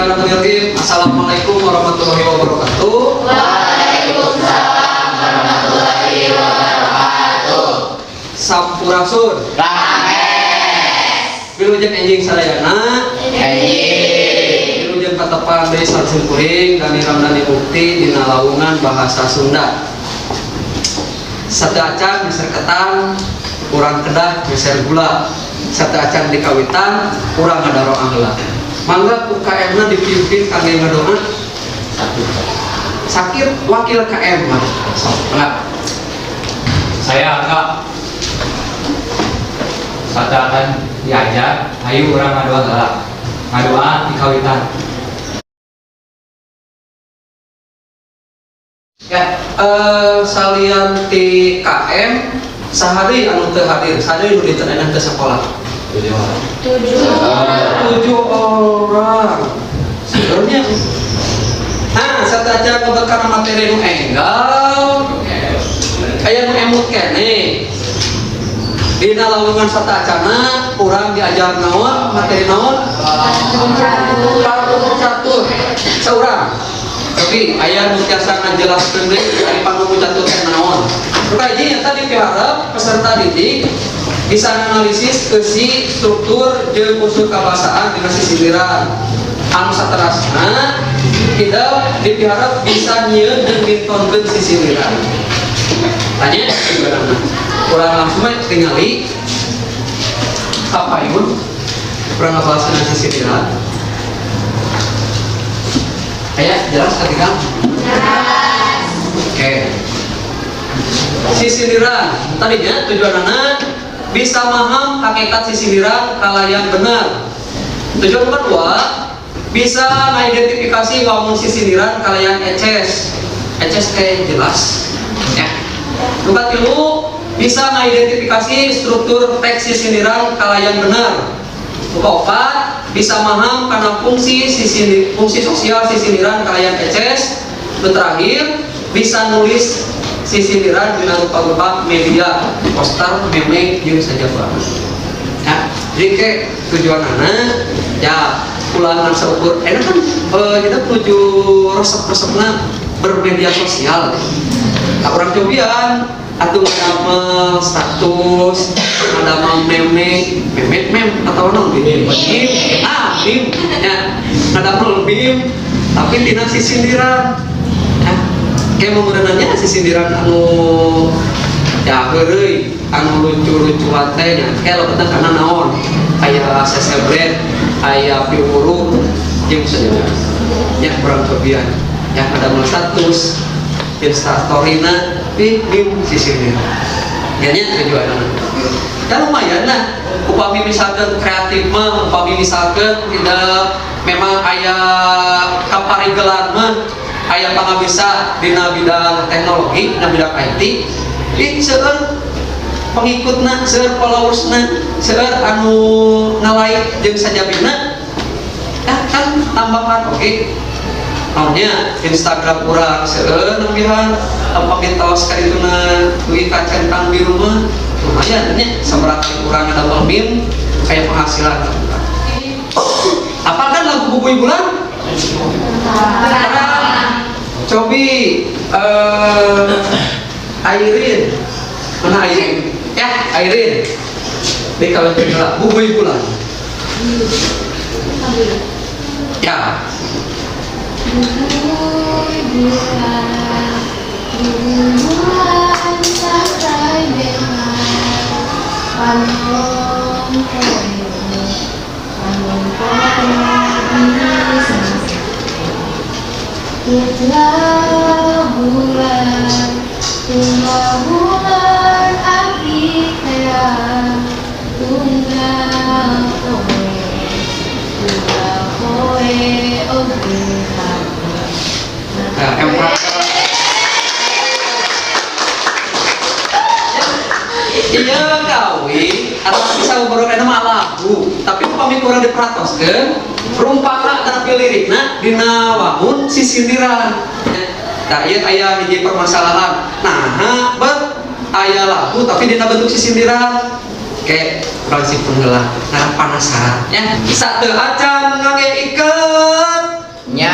Bismillahirrahmanirrahim. Assalamualaikum warahmatullahi wabarakatuh. Waalaikumsalam warahmatullahi wabarakatuh. Sampurasun. Rampes. Wilujeng enjing sadayana. Enjing. Wilujeng patepang deui sareng simkuring Dani Ramdhani Bukti dina laungan bahasa Sunda. Sateuacan meser ketan, urang kedah meser gula. Sateuacan dikawitan, urang ngadaroa heula. Mangga ku KM-na dipimpin kangge ngadoa. Sakit wakil KM mah. Sok, enggak. Saya enggak. Sateuacan diajar, hayu urang ngadoa heula. Ngadoa dikawitan. Ya, salian ti KM saha deui anu teu hadir, saha deui nu dinten ayeuna teu sekolah? 7. 7 orang. Sebenarnya. Nah, sateuacan ngebet kana materi nu enggal, aya nu emut keneh. Dina lawungan sateuacanna urang diajar naon, materi naon? Pangumpu catur. Saurang. Tapi aya nu tiasa ngajelaskeun deui ari pangumpu catur teh naon. Nu kahiji nyata dipiharep peserta didik bisa analisis eusi, struktur jeung unsur kabahasaan dina sisindiran. Anu saterasna tidak dipiharep bisa nyieun jeung mintonkeun sisindiran. Tanya gimana? Kurang langsung we tingali kapayun kurang ngabahas dina sisindiran. Aya jelas ketika? Jelas. Oke. Sisindiran tadinya tujuanana bisa maham hakikat sisindiran kalayan benar. Tujuan kedua bisa mengidentifikasi wangun sisindiran kalayan eces. Eces teh jelas ya. Nu katilu bisa mengidentifikasi struktur teks sisindiran kalayan benar. Nu kaopat bisa maham karena fungsi sosial sisindiran kalayan eces. Nu terakhir bisa nulis sisindiran dina rupa-rupa media, poster, meme, jeung sajabana. Ya, jadi kayak tujuanana ya ulangan seukur enak kan, kita menuju resep-resepna bermedia sosial. Nah, urang cobian atau ngadamel status, ngadamel meme, meme, meme atau naon meme, ah meme, ya, ngadamel meme, tapi tina sisindiran, ya, kayak memeranannya sisindiran anu ya heureuy, anu lucu-lucuan teh nya, kayak lebetna kana naon, aya sesebret, aya piwuru, jeung saja, ya kurang cobian, ya ngadamel status, instastoryna, di meme sisindiran. Jadinya tujuan ya lumayan lah. Upami misalkan kreatif mah, upami misalkan tidak memang aya kaparigelan mah, aya pangabisa dina bidang teknologi, dina bidang IT, ih seueur pengikutna, seueur followersna, seueur anu nge-like jeung sajabina, ya kan tambahan oke. Naonnya Instagram urang seueur nembihan upami tos ka dituna dugi ka centang biru mah lumayan nya, sabaraha kali urang ngadamel meme kayak penghasilan. Apa kan lagu Bubuy Bulan? Cobi Airin, mana Airin? Ya, Airin. Di kalau Bubuy Bulan. Ya. Bubuy bulan, bubuy bulan sampai benang, panon poe, panon poe bisa. Tunggal bulan api teang, tunggal poe oge. Nah, emprak. Iya kawin atau bisa ngobrol enak mah lagu, tapi upami kurang diperatoskeun rumpaka tapi lirikna dina wangun sisindiran. Nah, ieu aya hiji permasalahan. Nah, bet aya lagu tapi dina bentuk sisindiran. Kayak kurang simpun heula, ngarah penasaran ya. Sateuacan ngangge iket. Nya.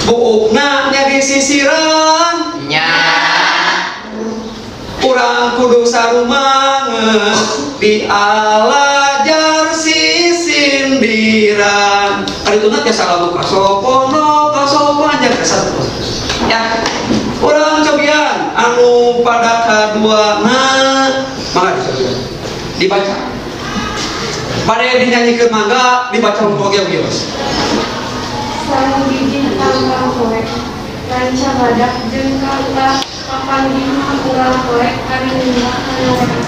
Buukna jadi sisiran. Nya. Urang kudu sarumanget dialajar sisindiran. Kadituna tiasa lagu kasopono kasopannya tiasa terus. Ya. Urang cobian anu pada kadua na mangga dicobian. Dibaca. Bade dinyanyikeun mangga dibaca untuk oge wios. Sareng biji tangkal poe ranca badak jeung kaula papanggih unggal poe ari nunggak kana wereng.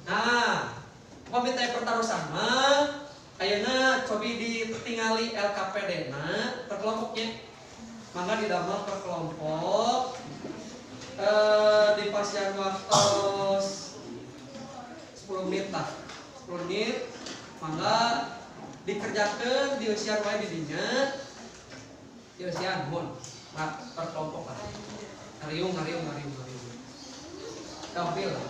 Nah, upami teh pertarosan mah ayeuna cobi ditingali LKPD na per kelompoknya. Mangga didamel per kelompok. Di pasian waktos 10 menit lah. 10 menit mangga dikerjakeun dieusian wae di dinya. Dieusian mun nah, per kelompok lah. Ngariung ngariung ngariung ngariung. Gampil lah.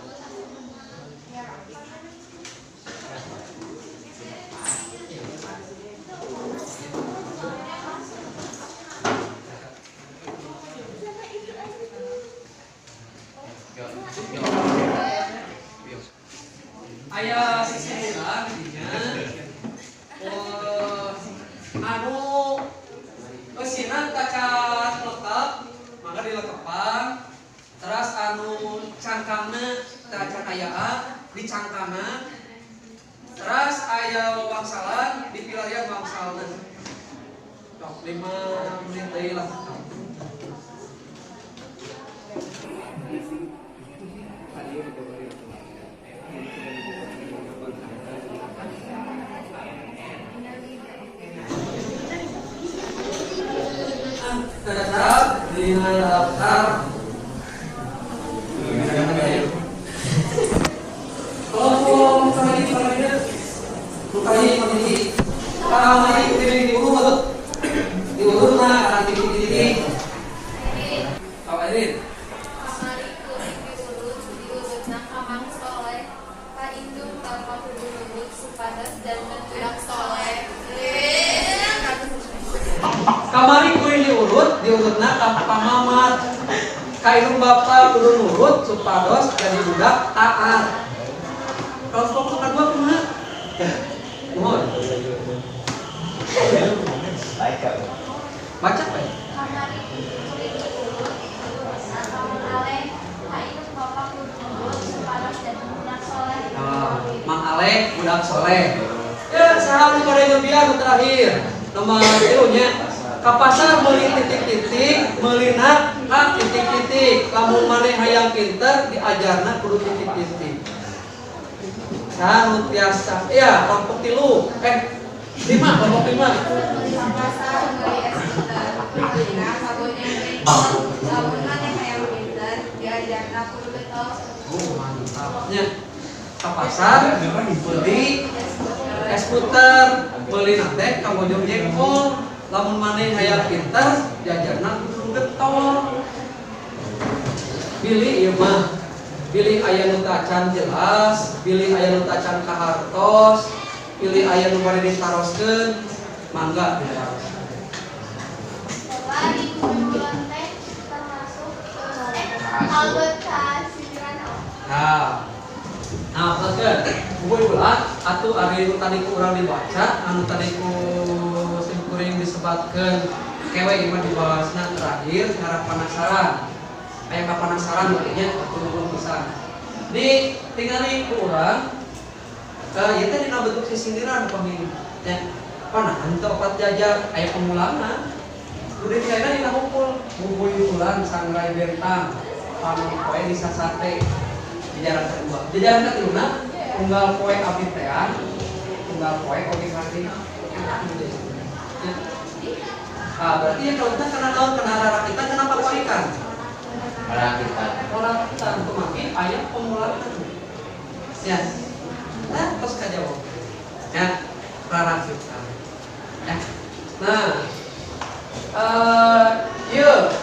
Aya sisiran dinya. Oh, anu eusina kaca lengkap mangga dilekepan. Terus anu cangkangna teu acan ayaan dicangkangan. Terus aya wangsalan dipilarian wangsalna. Tok 5 menit deui lah. Tetap dina daftar. Kelompok kali kali kali kali kali diurut diurutna karena titik-titik. Apa ini? Kamari kuring diurut diurutna ka Mang Soleh ka indung bapa kudu nurut supados janten budak soleh. Kamari kuring diurut diurutna ka pamamat ka indung bapa kudu nurut supados jadi budak taat. Kelompok kedua kumaha? Mohon. Baca Pak. Kamari kuring diurut diurutna ka Mang Aleh ka indung bapa kudu nurut supados janten budak soleh. Nah, Mang Aleh budak soleh. Ya, saha nu bade nyobian nu terakhir. Nomor 3 nya. Ka pasar meuli titik-titik, meulina ka titik-titik. Lamun maneh hayang pinter diajarna kudu titik-titik. Saha nu tiasa? Iya, kelompok 3. 5, kelompok 5. Ka pasar meuli es puter, meulina ka bojong jengkol. Lamun maneh hayang pinter diajarna kudu getol. Oh, mantapnya. Ka pasar beli es puter, meulina teh ka bojong jengkol. Lamun maneh hayang pinter diajarna kudu getol. Pilih ieu mah. Pilih aya nu tacan jelas, pilih aya nu tacan kahartos, pilih aya nu bade ditaroskeun, mangga ditaroskeun. Kamari kuring teh termasuk anggota sindiran awak. Nah, nah, teruskeun. Kumpul ulah atuh ari nu tadi ku urang dibaca, anu tadi ku sim kuring disebatkeun kewe ieu mah dibahasna terakhir ngarah penasaran. Aya kapanasaran berarti nya atuh nuhun pisan. Di tingali ku urang ieu teh dina bentuk sisindiran pami nya. Panahan teu opat jajar aya pengulangan. Nu ditingalina dina hukul, bubuyulan sangrai bentang, panon poe disasate. Jajaran kedua. Jajaran ketiluna unggal poe abdi tean, unggal poe oge ngarti. Ya. Nah, berarti ya kalau kita kena naon kena rarakitan kena paparikan. Rarakitan. Rarakitan kumaha aya pengulangan. Ya. Nah, terus kajawab. Ya, rarakitan. Ya. Nah, ieu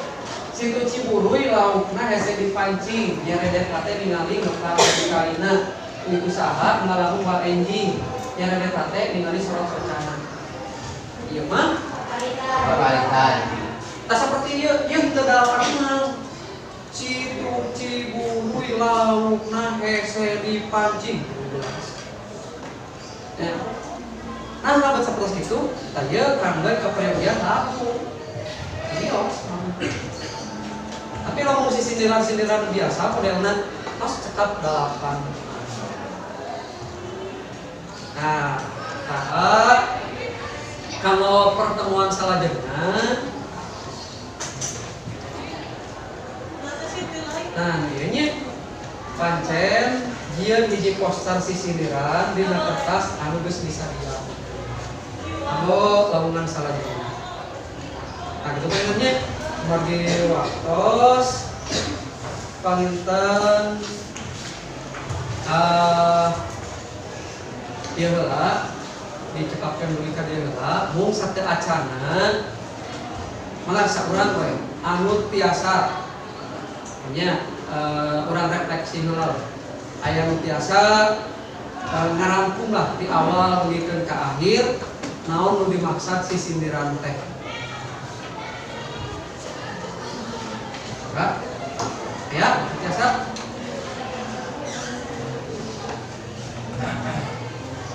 situ Ciburuy laukna hese dipancing, nyeredet teh ningali ngeplak kaina. Usaha ngalamun wal enjing yang ada tate ningali sorot socana. Ieu mah Paparitan. Tah saperti ieu, ieu teu dalapan Situ Ciburuy laukna hese dipancing. Ya. Nah, lamun sapertos kitu, tah ieu kanggo kaprayogian laku. Ieu. Tapi lamun sindiran-sindiran biasa modelna tos cekap 8. Nah, tahap kalau pertemuan salajengna, nah ieu nya pancen jieun hiji poster sisindiran dina kertas anu geus disadiakeun. Anu lawungan salajengna. Nah, kitu teh nya margi waktos panginten ieu heula dicekapkeun dugi ka dieu heula mung sateu acana malah saurang we anu tiasa nya urang refleksi heula aya nu tiasa ngarangkum lah di awal dugikeun ka akhir naon nu dimaksud sisindiran teh. Ya, biasa.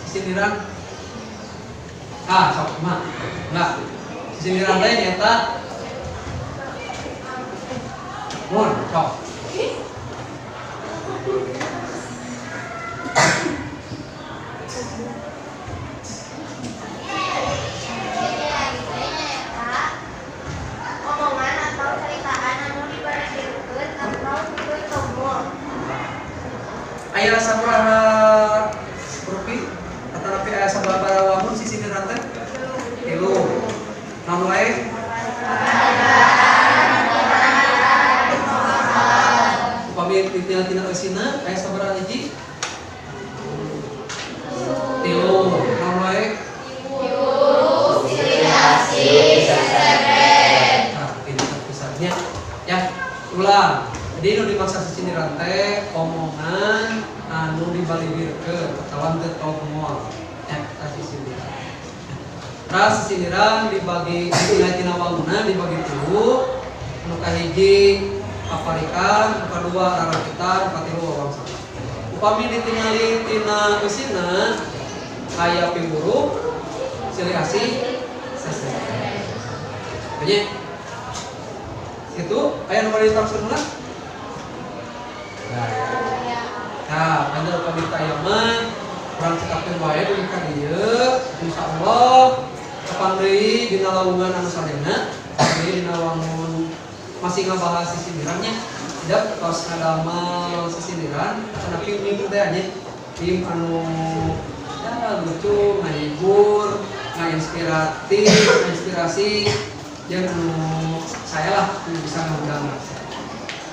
Sindiran. Ah, sok mah. Enggak. Sindiran teh nyata. Mun, sok. Omongan atau ceritaan anu dibarengkeun atau ditombol. Aya sabaraha rupi atanapi aya sabaraha wangun sisindiran teh? Tilu. Naon wae? Upami ditingal tina eusina aya sabaraha hiji? Tilu. Naon wae? Nah, ini pisannya. Ya, ulang. Jadi nu dimaksud sisindiran teh omongan anu dibalibirkeun atawa teu tomol. Ya, eta sisindiran. Terus sisindiran dibagi tina wangunan dibagi tilu. Anu kahiji paparikan, anu kadua rarakitan, anu katilu wawangsalan. Upami ditingali tina eusina aya piwuruk, silih asih, seseh. Banyak. Situ aya nu bade ditaroskeun heula? Nah, panjang upami taya mah urang cekapkeun wae dugi ka dieu. Insyaallah kapan deui dina lawungan anu sadayana, deui dina wangun masih ngabahas sisindirannya. Tidak tos ngadamel sisindiran, tapi minggu teh nya tim anu ya lucu, ngahibur, ngainspiratif, ngainspirasi jeung anu saya lah bisa ngundang rasa.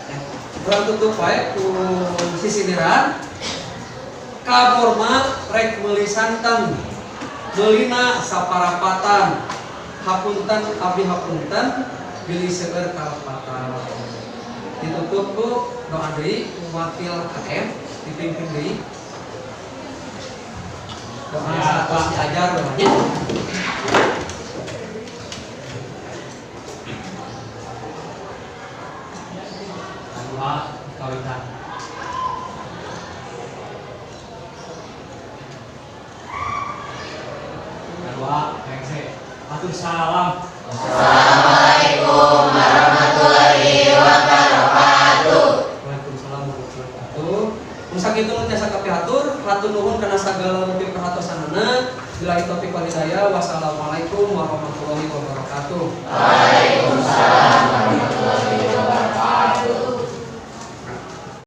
Ya. Urang tutup wae ku sisindiran. Kaborma rek meuli santen, meulina saparapatan, hapunten abdi hapunten, bilih seueur kalepatan. Ditutup ku doa deui ku wakil KM dipimpin deui. Doa satos diajar doanya. Doa kawitan. Doa rengse. Atur salam. Assalamualaikum warahmatullahi wabarakatuh. Waalaikumsalam warahmatullahi wabarakatuh. Mun sakitu nu tiasa kapihatur, hatur nuhun kana sagala rupi perhatosanana. Billahi taufiq wal hidayah. Wassalamualaikum warahmatullahi wabarakatuh. Waalaikumsalam warahmatullahi wabarakatuh.